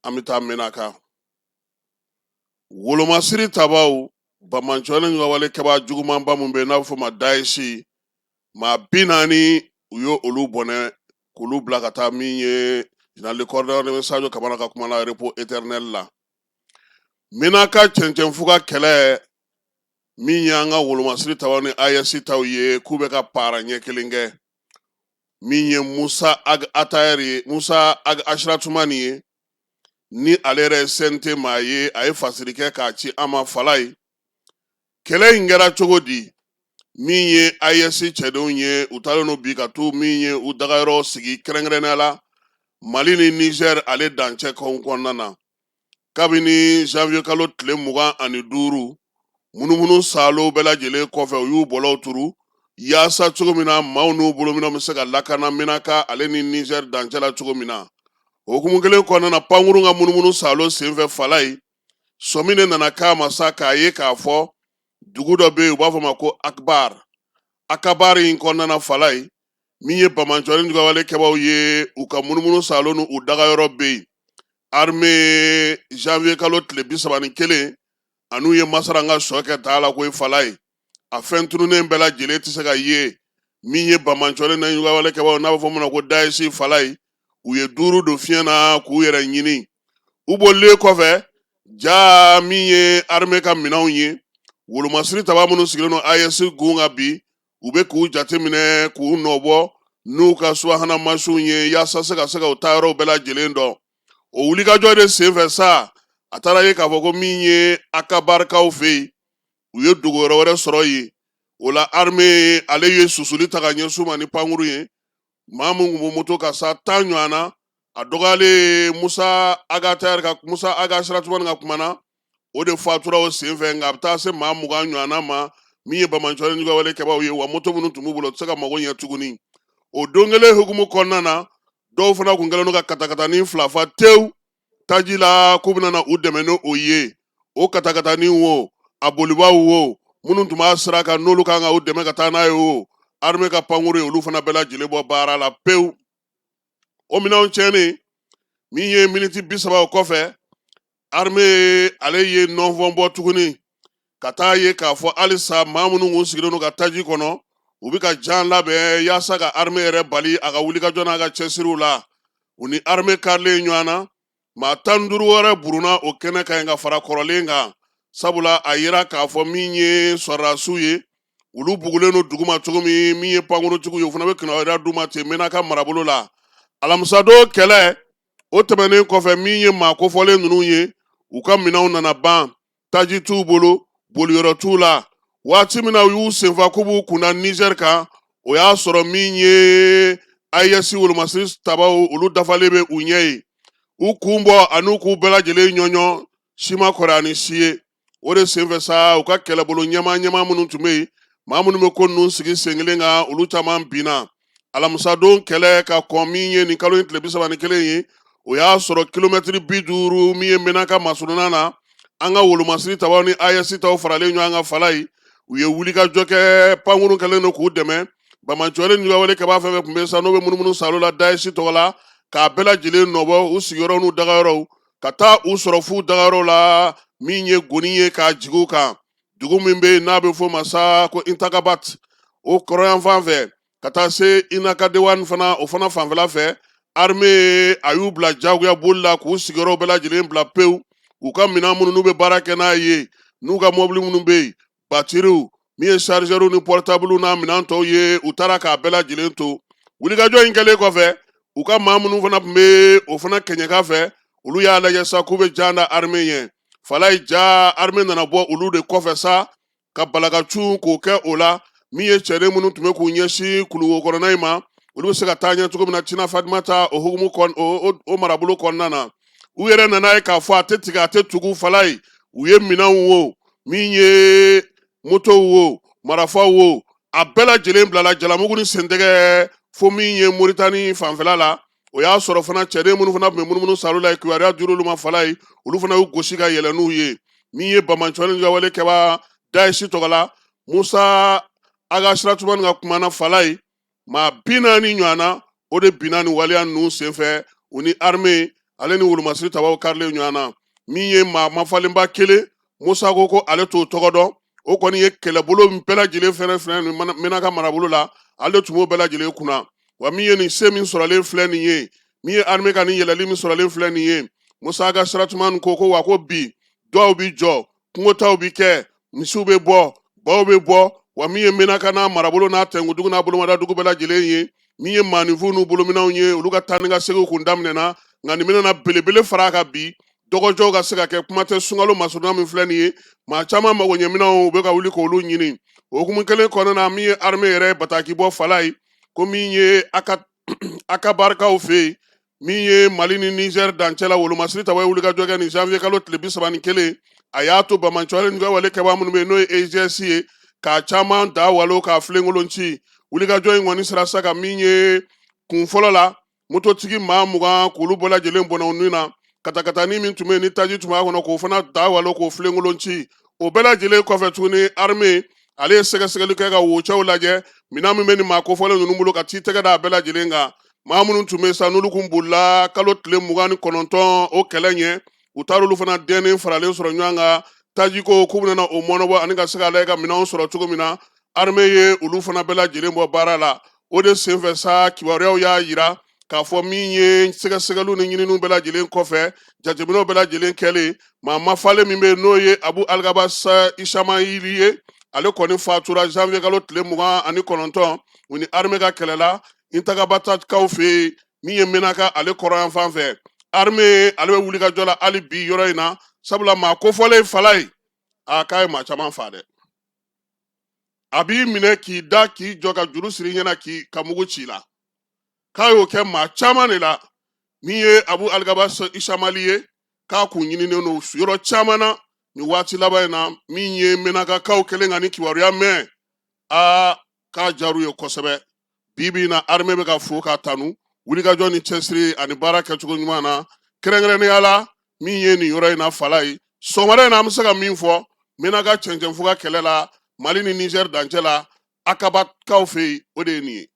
An bɛ taa Menaka. Wolomasiri tabaw, banbaanciwale wale kɛbaa jugumanba min bɛ yen n'a bɛ fɔ o ma Daesh, maa 40, u ye olu bɔnɛ k'olu bila ka taa min ye général de corps d'armée Sadio Kamara ka kuma la, repos éternel la. Menaka cɛncɛnfuga kɛlɛ min ye an ka wolomasiri tabaw ni AES taw ye, k'u bɛ ka para ɲɛ kelen kɛ. Min ye Musa Ag Atayɛri ye, Musa Ag Asiratumani ye, ni ale yɛrɛ ye CNT maa ye, a ye fasiri kɛ k'a ci an ma. Falaye, kɛlɛ in kɛra cogo di? Min ye AES cɛdenw ye, u taalen don bi ka t'u min ye u dagayɔrɔ sigi, kɛrɛnkɛrɛnnenya la Mali ni Niger ale dancɛ kɔnɔna na. Kabini janvier kalo tile 25, munumunu saalo bɛɛ lajɛlen kɔfɛ, u y'u bɔlɔw turu yaasa cogo min na maaw n'u bolominɛw bɛ se ka lakana Menaka ale ni Niger dancɛ la cogo min na. O hukumu kelen kɔnɔna na, pankurun ka munumunu saalo senfɛ, Falaye, sɔmi de nana k'a ma sa k'a ye k'a fɔ dugu dɔ bɛ yen, u b'a fɔ ma ko Akbar. Akabar in kɔnɔna na, Falaye, min ye banbaanciwale juguyawale kɛbaaw ye, u ka munumunu saalo n'u dagayɔrɔ bɛ yen. Armée, janvier kalo tile 31, an'u ye masara ka sɔ kɛ taa la koyi. Falaye, a fɛn tununnen bɛɛ lajɛlen tɛ se ka ye. Min ye banbaanciwale na juguyawale kɛbaaw, n'a bɛ fɔ min ma ko Daesh, Falaye, u ye duuru don fiɲɛ na k'u yɛrɛ ɲini. U bolilen kɔfɛ, ja min ye armée ka minɛnw ye, wolomasiri taba minnu sigilen don AES gun kan bi, u bɛ k'u jateminɛ k'u nɔbɔ n'u ka subahana mansinw ye yaasa se ka se ka u taayɔrɔw bɛɛ lajɛlen dɔn. O wulikajɔ de senfɛ sa, a taara ye k'a fɔ ko min ye Akabarikaw fɛ yen, u ye dogo yɔrɔ wɛrɛ sɔrɔ yen. O la, armée ale ye susuli ta ka ɲɛsin u ma ni pankuru ye. Maa min tun bɛ moto kan sa, 10 ɲɔgɔn na, a dɔgɔyalen Musa Agatayɛri ka, Musa Aga Siratumani ka kuma na, o de fatura o senfɛ. Nka a bɛ taa se maa 20 ɲɔgɔnna ma min ye banbaanciwale juguyawale kɛbaaw ye, wa moto minnu tun b'u bolo, u tɛ se ka mago ɲɛ tuguni. O don kelen hukumu kɔnɔna na, dɔw fana kun kɛlen don ka katakatanin fila fa tewu taji la k'u bɛna na u dɛmɛ ni o ye. O katakatanin wo, a bolibaaw wo, minnu tun b'a sira kan n'olu kan ka u dɛmɛ ka taa n'a ye o, armée ka pankuru ye olu fana bɛɛ lajɛlen bɔ baara la pewu. O minɛnw tiɲɛnen min ye, miniti 30 o kɔfɛ, armée ale ye nɔnfɔn bɔ tuguni ka taa ye k'a fɔ halisa maa minnu kun sigilen don ka taji kɔnɔ, u bɛ ka jan labɛn yaasa ka armée yɛrɛ bali a ka wulikajɔ n'a ka cɛsiriw la. U ni armée karilen ɲɔgɔn na, maa 15 wɛrɛ burunna o kɛnɛ kan yen ka fara kɔrɔlen kan, sabula a yira k'a fɔ min ye sɔrɔdasiw ye, olu bugulen don duguma cogo min, min ye pankuruntigiw ye, o fana bɛ kibaruya d'u ma ten Menaka marabolo la. Alamisadon kɛlɛ o tɛmɛnen kɔfɛ, min ye maa kofɔlen ninnu ye, u ka minɛnw nana ban, taji t'u bolo, boliyɔrɔ t'u la. Waati min na u y'u senfa k'u b'u kunda Niger kan, o y'a sɔrɔ min ye AES wolomasiri tabaw, olu dafalen bɛ u ɲɛ ye. U kun bɔ an'u k'u bɛɛ lajɛlen ɲɔɲɔ, si ma kɔrɔ ani si ye. O de senfɛ sa, u ka kɛlɛbolo ɲɛmaa ɲɛmaa minnu tun bɛ yen, maa minnu bɛ ko ninnu sigi sen kelen kan, olu caman binna. Alamisadon kɛlɛ ka kɔn min ye nin kalo in tile 31 ye, o y'a sɔrɔ kilomɛtiri 50 min ye Menaka masurunna na, an ka wolomasiri tabaw ni AES taw faralen ɲɔgɔn kan. Falaye, u ye wulikajɔ kɛ, pankurun kɛlen don k'u dɛmɛ. Banbaanciwale juguyawale kɛbaa fɛn fɛn tun bɛ sa n'o bɛ munumunu salo la Daesh tɔgɔ la, k'a bɛɛ lajɛlen nɔbɔ u sigiyɔrɔ n'u dagayɔrɔw, ka taa u sɔrɔ f'u dagayɔrɔ la, min ye goni ye k'a jigin u kan. Dugu min bɛ yen n'a bɛ f'o ma sa ko Intakabat, o kɔrɔnyanfan fɛ ka taa se Inakadewan fana, o fana fanfɛla fɛ, armée a y'u bila jagoya boli la k'u sigiyɔrɔw bɛɛ lajɛlen bila pewu. U ka minɛn minnu n'u bɛ baara kɛ n'a ye, n'u ka mɔbili minnu bɛ yen, batiriw, min ye chargeurs ni portable n'a minɛn tɔw ye, u taara k'a bɛɛ lajɛlen to. Wulikajɔ in kɛlen kɔfɛ, u ka maa minnu fana tun bɛ o fana kɛɲɛka fɛ, olu y'a lajɛ sa k'u bɛ jan da armée ɲɛ. Falaye, ja armée nana bɔ olu de kɔfɛ sa ka balakacun k'o kɛ o la. Min ye cɛden minnu tun bɛ k'u ɲɛsin kuluwo kɔnɔna in ma, olu bɛ se ka taa ɲɛ cogo min na Tina Fatumata o hukumu kɔn o marabolo kɔnɔna na, u yɛrɛ nana ye k'a fɔ a tɛ tigɛ, a tɛ tugu. Falaye, u ye minɛnw wo, min ye motow wo, marafaw wo, a bɛɛ lajɛlen bilala jalamugu ni sentɛgɛ fo min ye Moritani fanfɛla la. O y'a sɔrɔ fana cɛden minnu fana tun bɛ munumunu salo la, kibaruya dir'olu ma. Falaye, olu fana y'u gosi ka yɛlɛ n'u ye. Min ye banbaanciwale juguyawale kɛbaa Daesh tɔgɔ la, Musa Aga Siratumani ka kuma na, Falaye, maa 40 ɲɔgɔn na, o de binna nin waleya ninnu senfɛ, u ni armée Ale ni wolomasiri tabaw karilen ɲɔgɔn na. Min ye maa mafalenba kelen, Musa ko ale t'o tɔgɔ dɔn, o kɔni ye kɛlɛbolo bɛɛ lajɛlen fɛnɛ filɛ Menaka marabolo la, ale tun b'o bɛɛ lajɛlen kunna. Wa min ye nin se min sɔrɔlen filɛ nin ye, min ye armée ka nin yɛlɛli min sɔrɔlen filɛ nin ye, Musa Ag Assaramane ko wa ko bi dɔw bi jɔ, kungotaw bi kɛ, misiw bɛ bɔ, baw bɛ bɔ. Wa min ye Menaka n'a marabolo n'a tɛnkudugu n'a bolomadadugu bɛɛ lajɛlen ye, min ye maaninfinw n'u bolominɛnw ye, olu ka taa ni ka seginw kun daminɛna. Nka nin bɛna belebele fara a kan bi, dɔgɔjɔw ka se ka kɛ. Kuma tɛ sunkalo masurunya min filɛ nin ye, maa caman magoɲɛminɛnw u bɛ ka wuli k'olu ɲini. O hukumu kelen kɔnɔna na, min ye armée yɛrɛ bataki bɔ fala ye, ko min ye Akabarikaw fɛ yen, min ye Mali ni Niger dancɛ la, wolomasiri tabaw ye wulikajɔ kɛ nin janvier kalo tile 31. A y'a to banbaanciwale ni wale kɛbaa minnu bɛ yen, n'o ye EIGS ye, k'a caman da walo k'a filenkolon ci. Wulikajɔ in kɔni sera sa ka min ye kun fɔlɔ la, mototigi maa 20 k'olu bɛɛ lajɛlen bɔnɛ u ni na. Katakatani min tun bɛ yen ni taji tun b'a kɔnɔ, k'o fana da walo k'o filenkolon ci. O bɛɛ lajɛlen kɔfɛ tuguni, armée ale ye sɛgɛsɛgɛli kɛ ka wocɛw lajɛ, minɛn min bɛ nin maa kofɔlen ninnu bolo, ka t'i tɛgɛ da a bɛɛ lajɛlen kan. Maa minnu tun bɛ sa, n'olu kun bolila kalo tile 29 o kɛlɛ ɲɛ, u taar'olu fana dɛnnen faralen sɔrɔ ɲɔgɔn kan. Tajiko k'u bɛna o mɔnɔbɔ ani ka se ka lajɛ ka minɛnw sɔrɔ cogo min na, armée ye olu fana bɛɛ lajɛlen bɔ baara la. O de senfɛ sa, kibaruyaw y'a yira k'a fɔ min ye sɛgɛsɛgɛliw ni ɲininiw bɛɛ lajɛlen kɔfɛ, jateminɛw bɛɛ lajɛlen kɛlen, maa mafalen min bɛ yen, n'o ye Abu Alikaba Isamayili ye, ale kɔni fatura janvier kalo tile 29, u ni armée ka kɛlɛ la Intagabatakaw fɛ yen, min ye Menaka ale kɔrɔyan fan fɛ. Armée ale bɛ wulikajɔ la hali bi yɔrɔ in na, sabula maa kofɔlen fala ye, a k'a ye maa caman fa dɛ. A b'i minɛ k'i da k'i jɔ ka juru siri i ɲɛna k'i ka mugu ci la, k'a y'o kɛ maa caman de la. Min ye Abu Alikaba Isamali ye, k'a kun ɲininen don yɔrɔ caman na nin waati laban in na. Min ye Menakakaw kɛlen ka nin kibaruya mɛn, aa, k'a diyar'u ye kosɛbɛ. Bi bi in na, armée bɛ ka fo k'a tanu wulikajɔ ni cɛsiri ani baara kɛcogo ɲuman na, kɛrɛnkɛrɛnnenya la min ye nin yɔrɔ in na fala ye. Sɔgɔmada in na, an bɛ se ka min fɔ Menaka cɛncɛnfuga kɛlɛ la Mali ni Niger dancɛ la, Akabakaw fɛ yen, o de ye nin ye.